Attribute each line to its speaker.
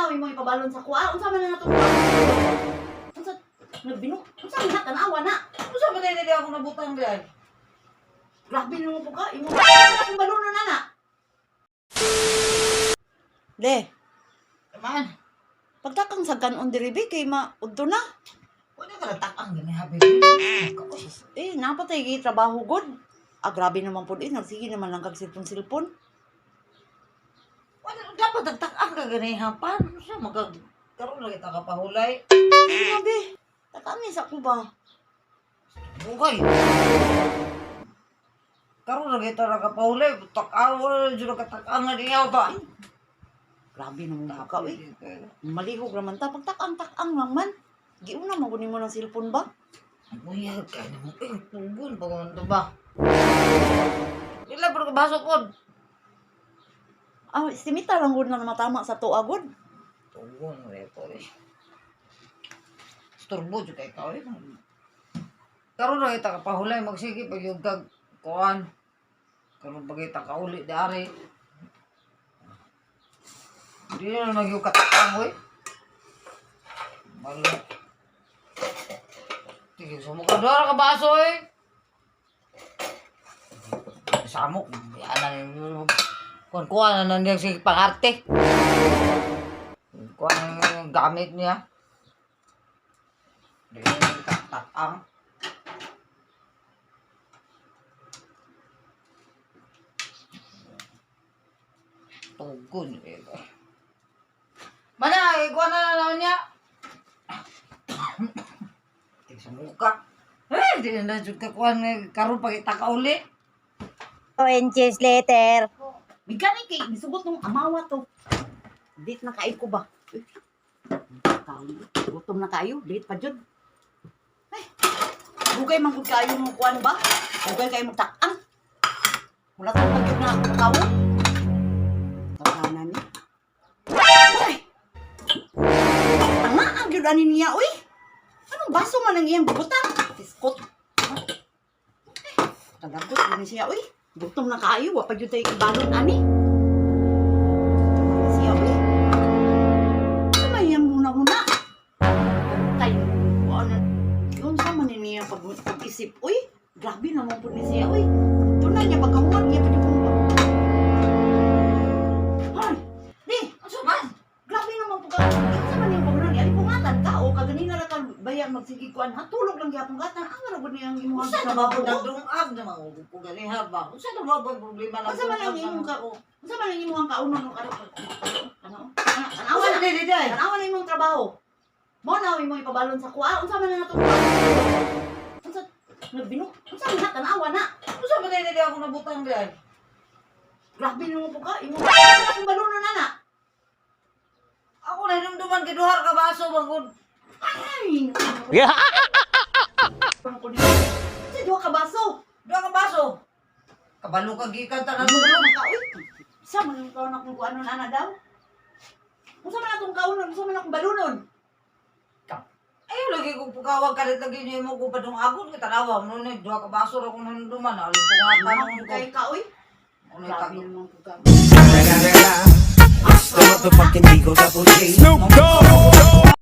Speaker 1: na mo ipabalon sa kuha. Unsa man na natong Unsa nagbinu? Unsa man na tanawa na?
Speaker 2: Unsa man dili ako nabutang di ay?
Speaker 1: Grabe nimo po ka. Imo akong balonon na na. Le,
Speaker 2: Man,
Speaker 1: pagtakang sa kanon diri bi kay maudto na.
Speaker 2: wala ka natakang gani habi.
Speaker 1: Eh, napatay gi trabaho gud. Ah, grabe naman pud eh. Nagsige naman lang kag silpon-silpon.
Speaker 2: Wala dapat nagtakang ka gani hapan. Unsa magag karon na kita kapahulay.
Speaker 1: Grabe. Takami sa ko ba?
Speaker 2: Bugay. Karon na kita nakapahulay, takang wala jud ka takang nga niya ba.
Speaker 1: Grabe naman po ka, eh. Malihog raman ta. Pagtakang-takang lang man. Giuna man gud nimo ng silpon ba?
Speaker 2: Buyag ka na mo. Eh, tugon pa ko ba? Ila pero ka baso pod.
Speaker 1: Ah, simita lang gud na matama sa tuwa gud.
Speaker 2: Tugon re ko eh. Istorbo jud kay ka eh. Karon na kita kapahulay magsige pag yung kag kuan. Karon pag kita kauli dari. Di na nagyug katakang oy. Malo. Sige, sumuka dora ka baso eh. Samok, ana kuan kuan na niya sige pangarte. Kuan ang gamit niya. Di na nagtatakang. Tugon eh. Mana, ikuan na naman niya. Tig sa muka. Eh, di na jud ka kuan eh, karon pag uli.
Speaker 1: Inches later. Bigani kay gisugot nung amawa to. Date na kayo ko ba? Eh, gutom na kayo, date pa jud. Ay, dugay man gud kayo mo kuan ba? Dugay kayo magtakang. Wala tong pagyud na ako kawo. Tawhana ni. Ay! Tanga ang gyud ani niya oy. Anong baso man ang iyang butang? Fiskot. Kalagot yun siya, uy. Gutom na kaayo, wa pa jud tayo ibalon ani. Tama siya, uy. Ano man iyang huna-huna? Tayo, ano, yun sa man niya pag-isip, uy. Grabe naman po ni siya, uy. Tunay niya pagkahuman niya pa niya pong. Hoy, di,
Speaker 2: Ano man?
Speaker 1: grabe naman po ka. Yun sa man niyang paghunan, alipungatan ka, o kaganina ra ka bayan magsigig kuan, ha, tulog lang gyapon gatan. Ang ra gud niyang imuhang
Speaker 2: Usa na ba po nagdungag na mga ko gani ha ba? Usa na ba po problema na?
Speaker 1: Unsa man ang imong ka Unsa man ang imong kaunon nung araw? Ano? Tanawa
Speaker 2: Usa
Speaker 1: na.
Speaker 2: dili day.
Speaker 1: Tanawa na imong trabaho. Mo na imong ipabalon sa kuha. Unsa man na natong Unsa nagbinu? Unsa man na tanawa na.
Speaker 2: Usa man dili ako nabutang di ay.
Speaker 1: Grabe nimo po ka. Imong akong balonon na na.
Speaker 2: Ako na hinumduman kay duha ka baso bangod.
Speaker 1: Ay. Unsa duha ka baso?
Speaker 2: Duha ka baso. Kabalo ka gikan tanan
Speaker 1: Ano man ka uy? Sa man ang kaon akong kuanon ana daw? Unsa man atong kaunon? Unsa man akong balunon?
Speaker 2: Ay lagi ko pugawag kalit lagi niyo mo ko padung agon kay tanawa mo ni duha ka baso ra akong hinumduman alipungatan
Speaker 1: Ano
Speaker 2: ko.
Speaker 1: kay ka uy?
Speaker 2: Ano
Speaker 1: Grabe
Speaker 2: tag
Speaker 1: naman po ka.
Speaker 3: The motherfucking Eagle Double G.
Speaker 4: Snoop Dogg.